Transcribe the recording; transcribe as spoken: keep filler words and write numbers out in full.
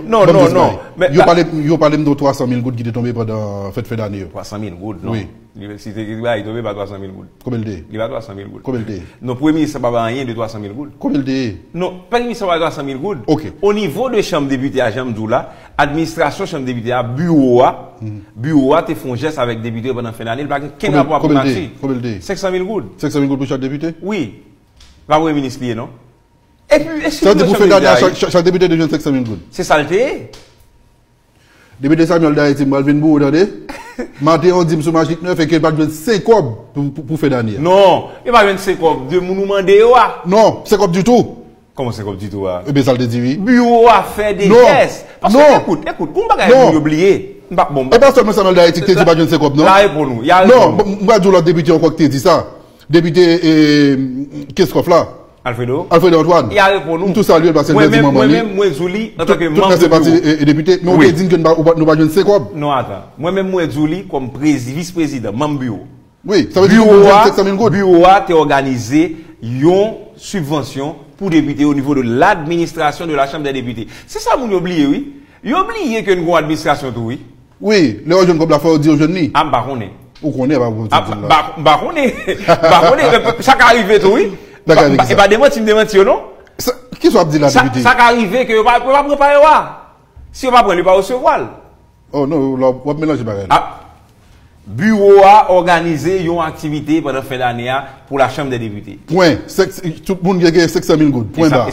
Non, non, non. Yo pale, yo pale m de twa san mil goud ki te tonbe pandan fèt fen dane yo. Twa san mil goud, non. Wi. Li, si te, li pa, li tonbe pa twa san mil goud. Konbyen l te ye? Li pa twa san mil goud. Konbyen l te ye? Non, premye minis pa bay anyen de twa san mil goud. Konbyen l te ye? Non, premye minis pa bay twa san mil goud. Ok. O nivo de chanm depite a, jan m di w la, administrasyon chanm depite a, biwo a, biwo a te fè yon jès avèk depite yo pandan fen dane, li pa gen kenn rapò ak Max. Konbyen l te ye? Senk san mil goud. Senk san mil goud pou chak depite? Wi. Pa premye minis li ye, non. Epi, e si... Sa vle di pou fen dane a, chak, chak, chak depite te jwenn senk san mil goud. Se sa l te ye. Depite Samuel Darity, m pral vin boure w, tande. Maten an, w di m sou Magik nèf e ke l pa t jwenn senk kòb pou, pou, pou fen dane a. Non, li pa jwenn senk kòb de moun ou mande yo a. Non, senk kòb ditou. Kòman senk kòb ditou a? Ebyen, sa l te di, wi. Biwo a fè de jès. Paske, ekout, ekout, gon bagay moun yo bliye. M pa, bon, e pa sèlman Samuel Darity ki te di pa jwenn senk kòb, non? La reponn ou. Non, m pral di w lòt depite ankò ki te di sa. Depite, eh, Kenskòf la. Alfredo. Alfredo Antoine. Y a reponn ou. M tou salye l paske l pèdi manman li. Mwen menm, mwen di w li antanke manm de biwo. Tout nan se pati, eh, depite, men w te di n ke nou pa, nou pa jwenn senk kòb. Non, atan. Mwen menm, mwen di w li kòm prezi-, vis prezidan, manm biwo. Wi, sa vle di tout moun jwenn senk san mil goud. Biwo a te òganize yon sibvansyon pou depite o nivo de ladministrasyon de la Chambre des Députés. Se sa moun yo bliye, wi. Yo bliye ke n gon administrasyon tou, wi. Wi, lè yo jwenn kòb la, fò yo di yo jwenn li. A, m pa konnen. Ou konnen, pa pou di la. M pa, m pa konnen. M pa konnen. Sa ka rive tou, wi. E pa demanti m demanti yo, non. Kisa w ap di la, depite? Sa ka rive ke yo pa, yo pa pran pa yo a. Si yo pa pran l, yo pa resevwa l. Oh non, w ap melanje bagay la. Biwo a òganize yon aktivite pandan fen dane a pou la Chambre des Députés. Pwen. Tout moun gen senk san mil goud. Pwen ba.